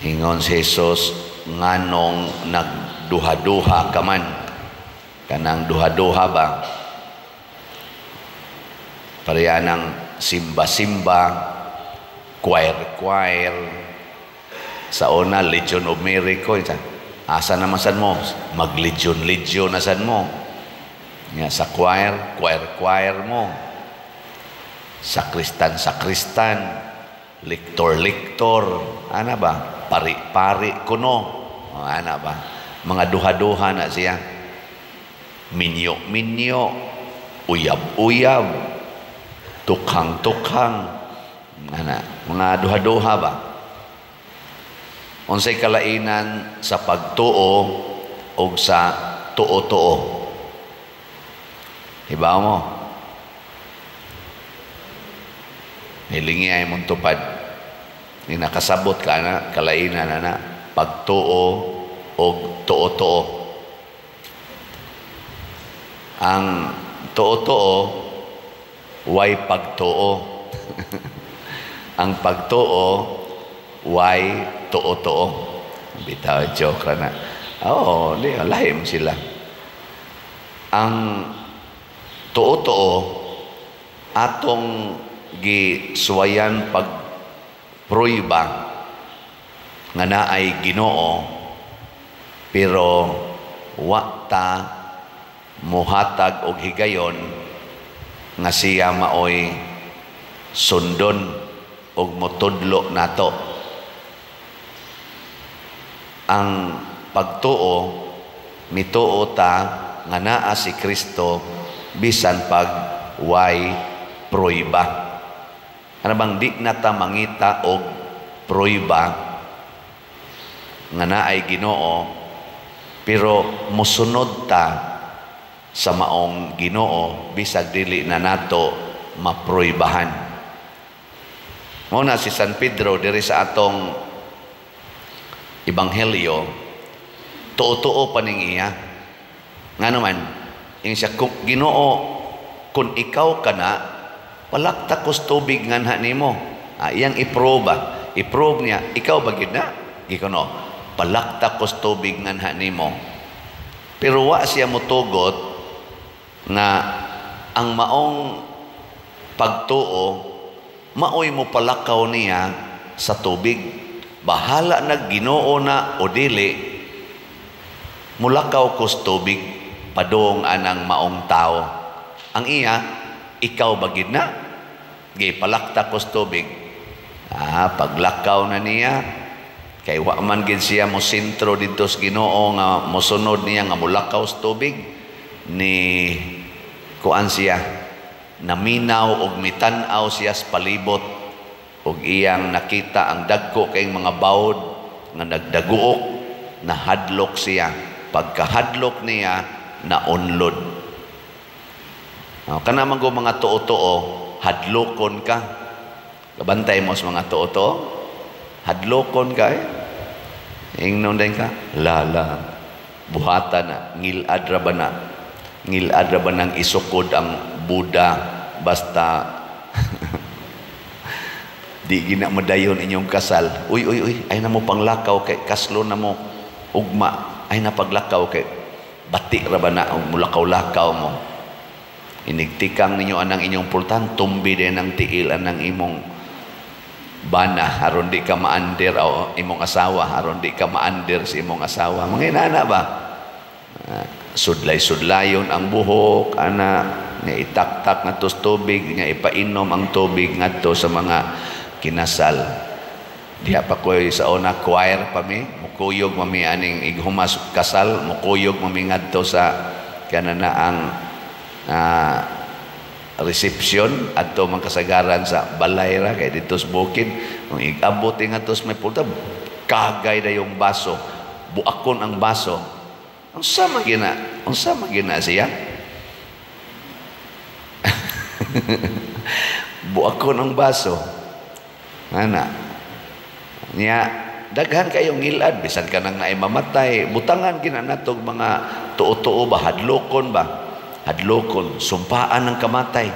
Ingon si Jesus, nganong nagduha-duha ka man? Kanang duha-duha ba? Pareha ng simba-simba, choir-choir. Sa una, Legion of Mary ko. Asa naman san mo? Mag-legion-legion na san mo. Nga, sa choir, choir-choir mo. Sakristan, sakristan. Liktor-liktor. Ana ba? Pari-pari kuno. O, ana ba? Mga duha-duha na siya. Minyo-minyo. Uyab-uyab. Tukhang-tukhang. Ana, mga duha-duha ba? Unsay kalainan sa pagtuo o sa tuo-tuo? Hibaw mo? Hilingi ay mong tupad. Ni nakasabot ka na, kalainan na na, pagtuo o tuo-tuo. Ang tuo-tuo, way pagtuo. Ang pagtuo, way tuo-tuo. Bitaw, joke ra na. Oo, di, lahim sila. Ang tuo-tuo, atong gisuwayan pagpruiba nga naay Ginoo, pero wa ta muhatag og higayon nga siya maoy sundon og motudlo nato. Ang pagtuo, mituo ta nga naa si Kristo bisan pag way pruiba. Ano bang di na ta mangita og pruiba nga naay Ginoo, pero mosunod ta sa maong Ginoo bisag dili na nato mapruibahan. Mao na si San Pedro diri sa atong Ebanghelyo, tuo-tuo pa ning iya. Ngano man, ing siya, kung Ginoo, kung ikaw ka na, palakta kos tubig nganha nimo. Ah, iyang iproba. I-prove niya, ikaw ba gid na? Gikono, palakta kos tubig nganha nimo. Pero wa siya motugot nga ang maong pagtuo, maoy mo palakaw niya sa tubig. Bahala na Ginoo na o dili, mulakaw kos tubig padung anang maong tao. Ang iya, ikaw ba gid na? Gipalakta kos tubig. Ah, paglakaw na niya, kay wa man gid siya mo sentro didto sa Ginoo nga mosunod niya nga mulakaw sa tubig, ni kuan siya, naminaw og mitan-aw siya sa palibot og iyang nakita ang dagko kay mga bawod nga nagdaguok, nahadlok siya. Pagkahadlok niya, naunlod. Oh, kana man go mga tuo-tuo, hadlokon ka. Kabantay mo sa mga tuo-tuo, hadlokon ka eh. Ingnon din ka, lala, buhatan na, ngilad ra ba na? Ngilad ra ba nang isukod ang Buddha basta di gina madayon inyong kasal. Uy, uy, uy, ay na mo panglakaw kay kaslo na mo ugma, ay na paglakaw kay bati ra ba na og mulakaw-lakaw mo. Inigtikang ninyo anang inyong pultan, tumbi din ang tiil anang imong bana aron di ka maandir o imong asawa, aron di ka maandir sa imong asawa. Mga inana ba? Sudlay-sudlayon ang buhok, ana, nga itaktak nga tos tubig, nga ipainom ang tubig ngadto sa mga kinasal. Diha pa ko'y sa una choir pa mi, mukuyog mami aning ighumas kasal, mukuyog mami ngadto sa kanana ang reception adto man kasagaran sa balay ra kay didto sa bukid. Kung igabot ngadto sa may pulta, kagay dayong baso, buakon ang baso. Unsa man gina? Unsa man gina siya? Buakon ang baso. Ana. Nya daghan kayong ngilad bisan ka nang naay mamatay, butangan gina natog mga tuo-tuo ba, hadlokon ba? Hadlokon, sumpaan ng kamatay.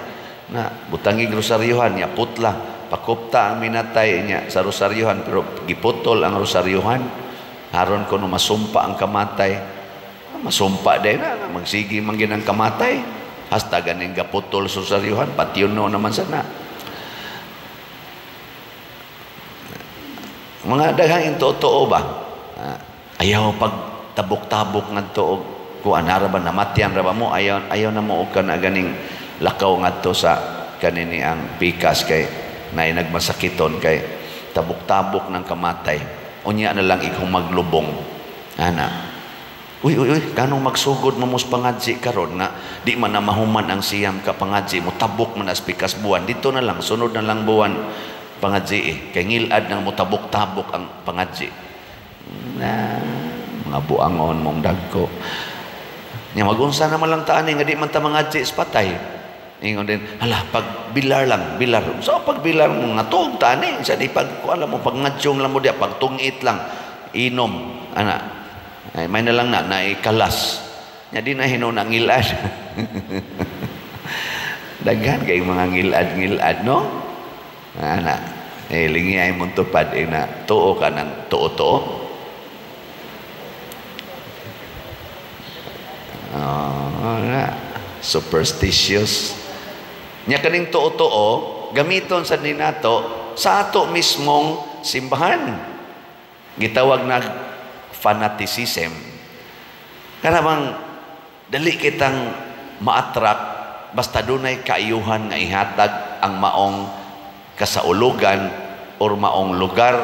Na butangig rosaryohan nya putla. Pakupta ang minatay niya sa rosaryohan, pero giputol ang rosaryohan. Aron kuno masumpa ang kamatay. Masumpa din na, magsigi man gid ang kamatay. Hasta ganing gaputol sa rosaryohan, patyon no naman sana. Mga daghang totoo ba? Ayaw pag tabok-tabok ngadto og kuan ra ba namatyan ra ba mo, ayaw ayaw na mo og kana ganing lakaw ngadto sa kanini ang pikas kay naay nagmasakiton kay tabok-tabok ng kamatay. Unya na lang ikaw maglubong. Ana. Uy, uy, uy, kanong magsugod mo mos pangadji karon nga di man na mahuman ang siyam ka pangadji mo, tabok man as pikas buwan. Dito na lang, sunod na lang buwan pangadji eh. Kay ngilad nang mo tabok-tabok ang pangadji. Na, mga buangon mong dagko. Nya magunsa naman lang taan eh, nga di man ta mangadji sa patay. Ingon din, hala, pagbilar lang, bilar. So, pagbilar mo, nga tuog taan eh. Sa di pag, alam mo, pag ngadyong lang mo diya, pagtungit lang, inom, ana. Ay, may na lang na, naikalas. Nya di na hinon ang ngilad. Daghan kay mga ngilad-ngilad, no? Ana, eh, lingi ay mong tupad, eh, na tuo ka ng tuo-tuo. Oh, na. Superstitious. Nya kaning tuo-tuo, gamiton sa ninato sa ato mismong simbahan. Gitawag na fanaticism. Kana bang dali kitang ma-attract basta dunay kaayuhan nga ihatag ang maong kasaulugan or maong lugar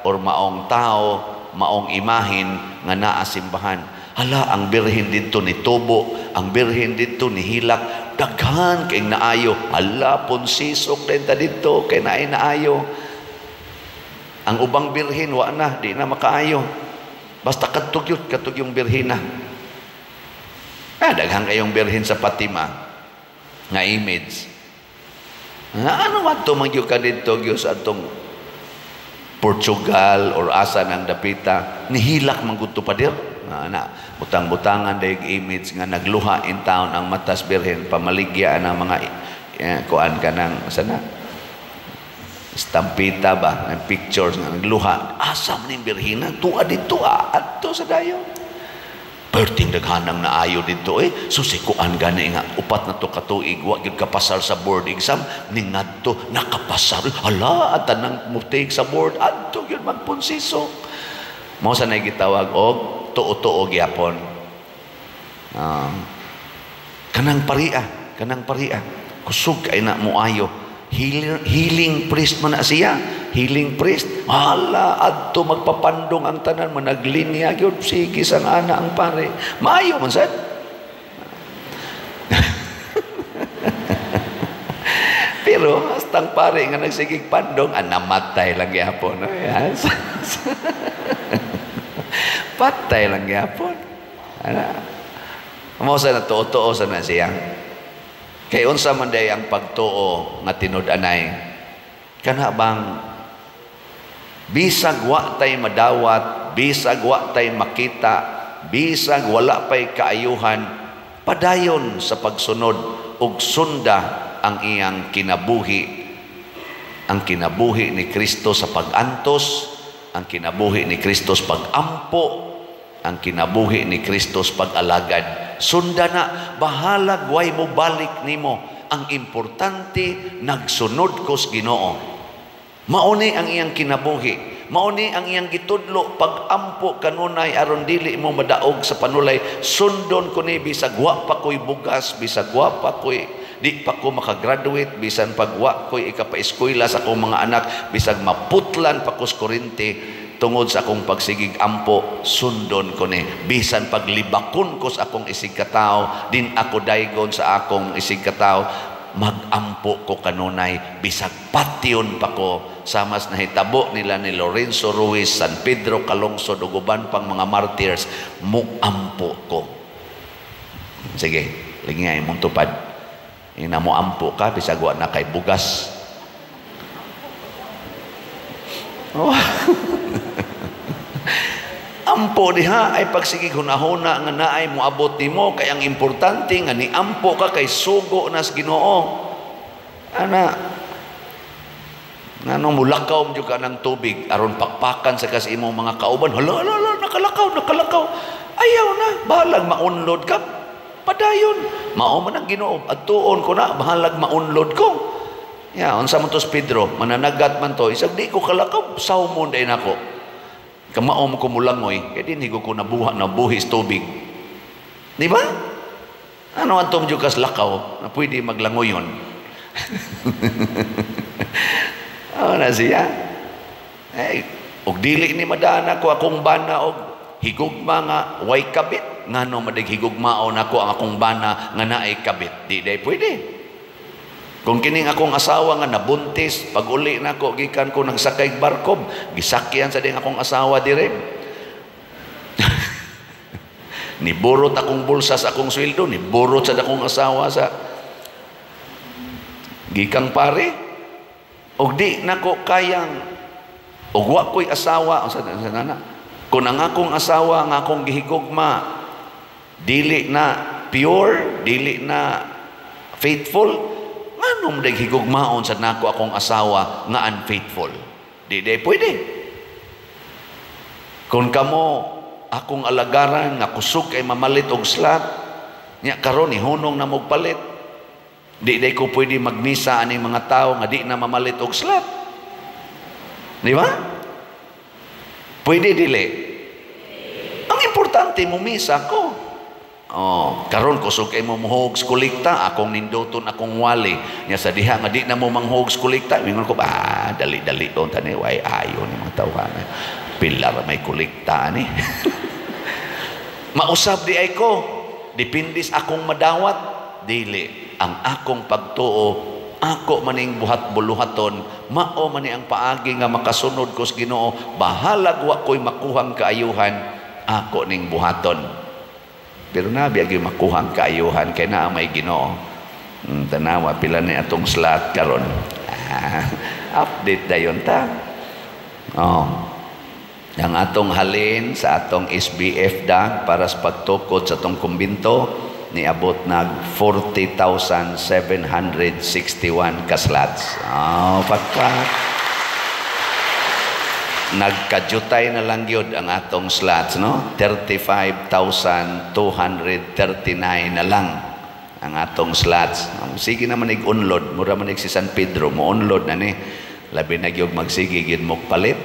or maong tao, maong imahin nga naa simbahan. Hala, ang birhen didto ni tubo, ang birhen didto ni hilak, daghan kay naayo. Hala, ponsisok din ta didto kay naay naayo. Ang ubang birhen wa na, di na makaayo. Basta kadtog yun, kadtog yung birhena. Ah, daghan kayong birhen sa Fatima nga image. Ah, ano man to magyud ka didto gyud sa atong Portugal or asa ng dapita, nihilak man gud to pader. Na, butang-butangan dayeg image nga nagluha in town ang matas birhen, pamaligya ang mga kuan ka ng sana stampita ba ng pictures nga nagluha, asa man ning birhena tuwa didto adto sa dayon. Perting daghanang naayo didto eh. So si kuan gani nga upat na to katuig wa gyud kapasar sa board exam, ning ngadto nakapasar. Hala, at tanang mutig sa board adto gyud magpunsiso. Mao sa nay gitawag og tuo-tuo gyapon. Kanang paria, kanang paria. Kusog kay na moayo. Healing priest man na siya. Healing priest. Hala, adto magpapandong ang tanan, managlinya gyud sige sang ana ang pare. Maayo man sad. Pero hastang pare nga nagsigig pandong, namatay lang gyapon. Yes. Patay lang gyapon. Ana. Mao sa na tuo-tuo sa na siya. Kay unsa man day ang pagtuo nga tinud-anay? Kana bang bisag wa tay madawat, bisag wa tay makita, bisag wala pay kaayuhan, padayon sa pagsunod ug sunda ang iyang kinabuhi, ang kinabuhi ni Kristo sa pag-antos, ang kinabuhi ni Kristo sa pag-ampo, ang kinabuhi ni Kristo sa pag-alagad. Sunda na, bahalag way mo balik nimo. Ang importante, nagsunod ko sa Ginoo. Mauni ang iyang kinabuhi. Mauni ang iyang gitudlo, pag-ampo kanunay aron dili mo madaog sa panulay. Sundon ko ni bisag wa pa ko'y bugas, bisag wa pa ko'y di pa ko makagraduate, bisan pag wa ko'y ikapaeskwela sa akong mga anak, bisag maputlan pa ko sa kurente tungod sa akong pagsigig ampo, sundon ko ni. Bisan paglibakon ko sa akong isig katao, din ako daygon sa akong isig katao, magampo ko kanunay, bisag patyon pa ko. Samas nahitabo nila ni Lorenzo Ruiz, San Pedro Calungsod ug uban pang mga martyrs, muampo ko. Sige, lingay imong tupad. Ina mo ampo ka bisag wa na kay bugas. Oh. Ampo diha ay pagsigig hunahuna nga naay moabot nimo, kay ang importante nga niampo ka kay sugo nas Ginoo. Ana, Ngano mulakaw mo ka ng tubig aron pakpakan sa kas imong mga kauban? Hala, hala, hala, nakalakaw, nakalakaw. Ayaw na, bahalag maunlod ka. Padayon. Mao man ang Ginoo. Adtuon ko na, bahalag maunlod ko. Ya, unsa man to si Pedro, mananagat man to, isag di ko kalakaw, sawmon day nako. Kamao mo ko mulangoy, kay di ko nabuha na buhis tubig. Di ba? Ano ang tumjo kas lakaw na pwede maglangoyon? Ano na siya? Eh, og dili ni madana ko akong bana og higugma nga way kabit. Ngano madig higugmaon ako ang akong bana nga naay kabit? Di day pwede. Kung kining akong asawa nga nabuntis, pag uli nako gikan ko nagsakay barko, gisakyan sa ding akong asawa dire. Niburot akong bulsa sa akong sweldo, niburot sa akong asawa sa gikang pare. Og di nako kayang og wa ko'y asawa, unsa na kung ang akong asawa nga akong gihigugma dili na pure, dili na faithful, nganong dag higugmaon sa nako akong asawa nga unfaithful? Di di pwede. Kung kamo akong alagaran nga kusog kay mamalit og slat, nya karon ihunong na mog palit, di di ko pwede magmisa aning mga tao nga di na mamalit og slat. Di ba? Pwede dili. Ang importante mumisa ko. Oh, karon kusog kay mo muhog kolekta, akong ninduton akong wali. Nya sa diha nga di na mo manghog kolekta, mingon ko ba dali-dali don tani way ayo ni mga tawhana. Pilar may kolekta ani. Mausab di ay ko, depende sa akong madawat, dili. Ang akong pagtuo, ako maning buhat buluhaton, mao man ang paagi nga makasunod ko sa Ginoo, bahalag wa ko'y makuhang kaayuhan, ako ning buhaton. Pero nabi agi makuhang kaayuhan kay naa may Ginoo. Tanawa pila ni atong slot karon. Update dayon ta. Oh. Ang atong halin sa atong SBF dag para sa pagtukod sa atong kumbinto niabot nag 40,761 ka slots. Oh, pakpak. Nagkajutay na lang gyud ang atong slots, no? 35,239 na lang ang atong slots. Sige naman ig-unload, mura man si San Pedro, mo-unload na ni. Labi na gyud magsige gyud mo palit.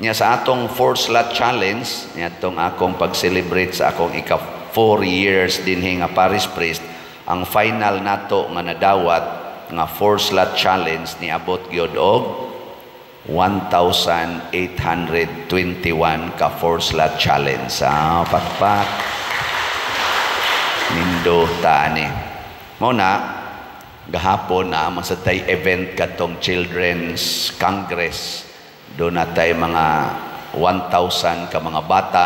Nya sa atong 4 slot challenge, nya atong akong pag-celebrate sa akong ika 4 years dinhi nga parish priest, ang final nato nga nadawat nga 4 slot challenge niabot gyud og 1,821 ka 4 slot challenge. Ah, pakpak. Nindo ta ani. Mao na gahapon na man sa tay event katong Children's Congress. Doon na tay mga 1,000 ka mga bata,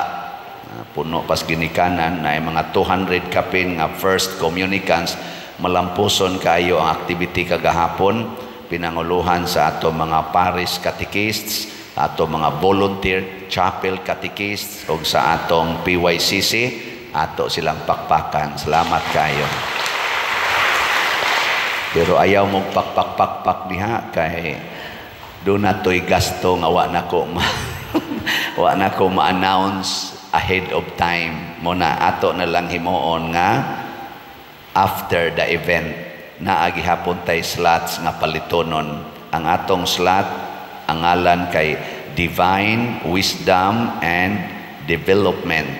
puno pas ginikanan na mga 200 kapin nga first communicants. Malampuson kayo ang activity kagahapon, pinanguluhan sa ato mga parish catechists, ato mga volunteer chapel catechists ug sa atong PYCC, ato silang pakpakan. Salamat kayo. Pero ayaw mong pakpak-pakpak diha kay do na to'y gasto nga wa na ko ma-announce ahead of time. Muna ato na lang himuon nga after the event naa gihapon tay slots nga palitonon. Ang atong slot ang ngalan kay Divine Wisdom and Development,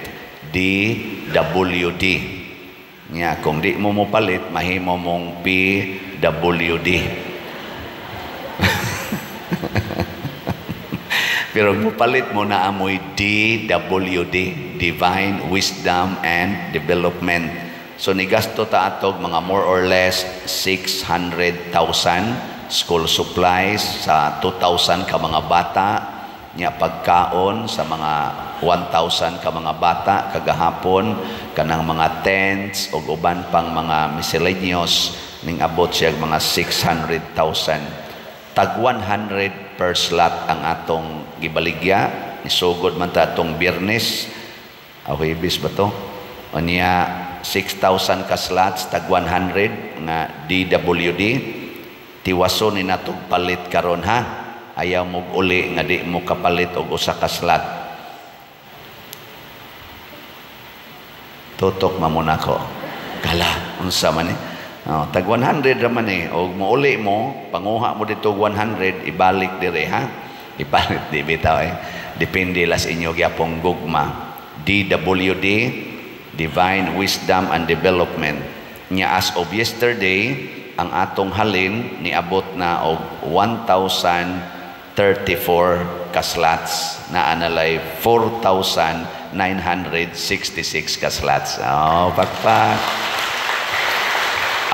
DWD. Nya kung di mo mopalit, mahimo mong PWD. Pero mupalit mo na amoy DWD, Divine Wisdom and Development. So nigasto ta atog mga more or less 600,000 school supplies sa 2,000 ka mga bata, nya pagkaon sa mga 1,000 ka mga bata kagahapon, kanang mga tents ug uban pang mga miscellaneous ning abot siya mga 600,000. Tag 100 per slot ang atong gibaligya. Nisugod man ta atong Biyernes, o Huwebes ba to? Unya 6,000 ka slots tag 100 nga DWD. Tiwason ni natog palit karon ha. Ayaw mo uli nga di mo kapalit og usa ka slot. Tutok mamuna ko. Kala, unsa man ni? Oh, tag 100 ra man eh. Og mouli mo, panguha mo dito 100, ibalik dire ha. Ibalik di bitaw eh. Depende las inyo gyapong gugma. DWD, Divine Wisdom and Development. Nya as of yesterday, ang atong halin niabot na og 1,034 ka slots, na analay 4,966 ka slots. Oh, pakpak.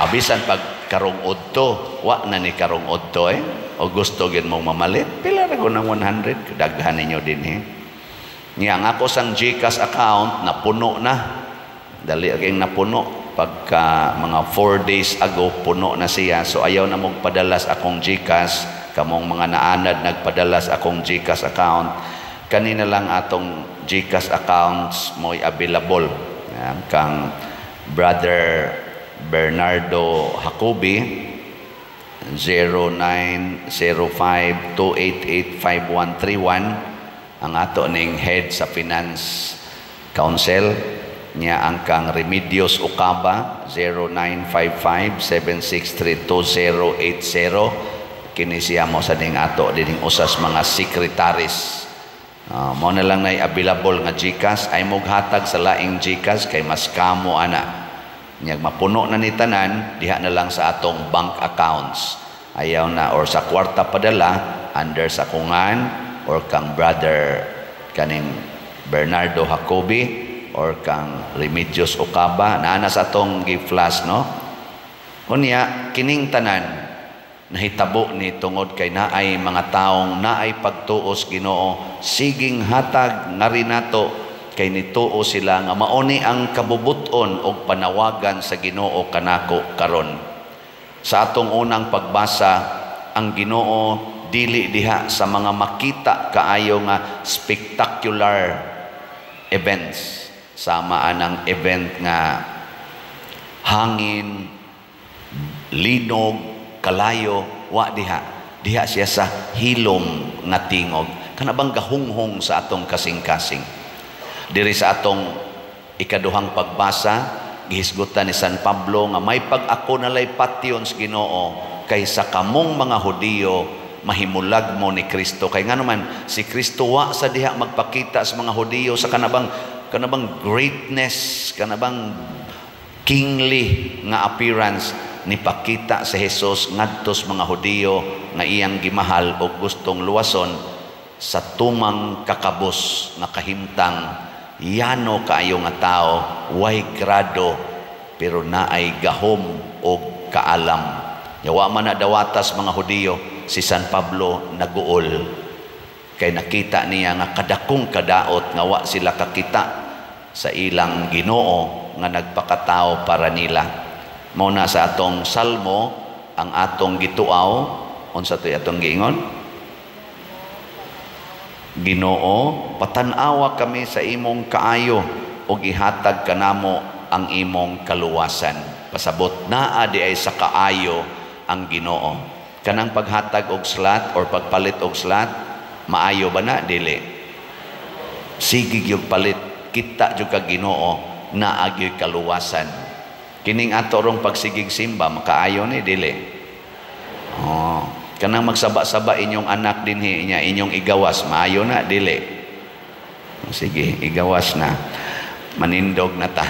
Abisan pag karong udto, wa na ni karong udto eh. O gusto gid mong mamalit, pila ra ko ng 100, daghan ninyo din eh. Nya ang ako sang GCash account napuno na. Dali aging napuno pagka mga 4 days ago puno na siya. So ayaw na mong padalas akong GCash, kamong mga naanad nagpadalas akong GCash account. Kanina lang atong GCash accounts mo'y available. Yan, kang Brother Bernardo Jacobi 0905-288-5131 ang ato ning head sa Finance Council niya, ang kang Remedios Ocaba 0955-763-2080, kini siya mo sa ning ato dining usas mga secretaries. Mo na lang nay available nga GCash, ay moghatag sa laing GCash kay mas kamo ana. Nyag mapuno na ni tanan, diha na lang sa atong bank accounts. Ayaw na or sa kwarta padala under sa kungan or kang Brother kaning Bernardo Jacobi or kang Remedios Ocaba, naa na sa atong gi-flash, no? Unya kining tanan nahitabo ni tungod kay naay mga taong naay pagtuos Ginoo, siging hatag ngari nato kay nituo sila nga mauni ang kabubuton og panawagan sa Ginoo kanako karon. Sa atong unang pagbasa, ang Ginoo dili diha sa mga makita kaayo nga spectacular events, sama anang event nga hangin, linog, kalayo, wa diha. Diha siya sa hilom nga tingog. Kana bang gahunghong sa atong kasing-kasing. Diri sa atong ikaduhang pagbasa, gihisgutan ni San Pablo nga may pag-ako nalay patyon sa Ginoo kaysa kamong mga Hudiyo mahimulag mo ni Kristo. Kay ngano man si Kristo wa sa diha magpakita sa mga Hudiyo sa kanabang greatness, kanabang kingly nga appearance, nipakita si Jesus ngadto sa mga Hudiyo nga iyang gimahal og gustong luwason sa tumang kakabos nga kahimtang. Yano kaayo nga tao, way grado pero naay gahom og kaalam. Yawa man na dawatas mga Hudiyo, si San Pablo naguol kay nakita niya nga kadakong kadaot nga wa sila kakita sa ilang Ginoo nga nagpakatao para nila. Mao na sa atong salmo ang atong gituaw, unsa toy atong giingon? Ginoo, patan-awa kami sa imong kaayo ug ihatag kanamo ang imong kaluwasan. Pasabot naa di ay sa kaayo ang Ginoo. Kanang paghatag og slot or pagpalit og slot, maayo ba na? Dili. Sige gyud palit, kita jud ka Ginoo naa gyud kaluwasan. Kining ato rong pagsigig simba, makaayo ni dili. Oh, kanang magsaba-saba inyong anak dinhi niya inyong igawas, maayo na dili. Sige, igawas na. Manindog na ta.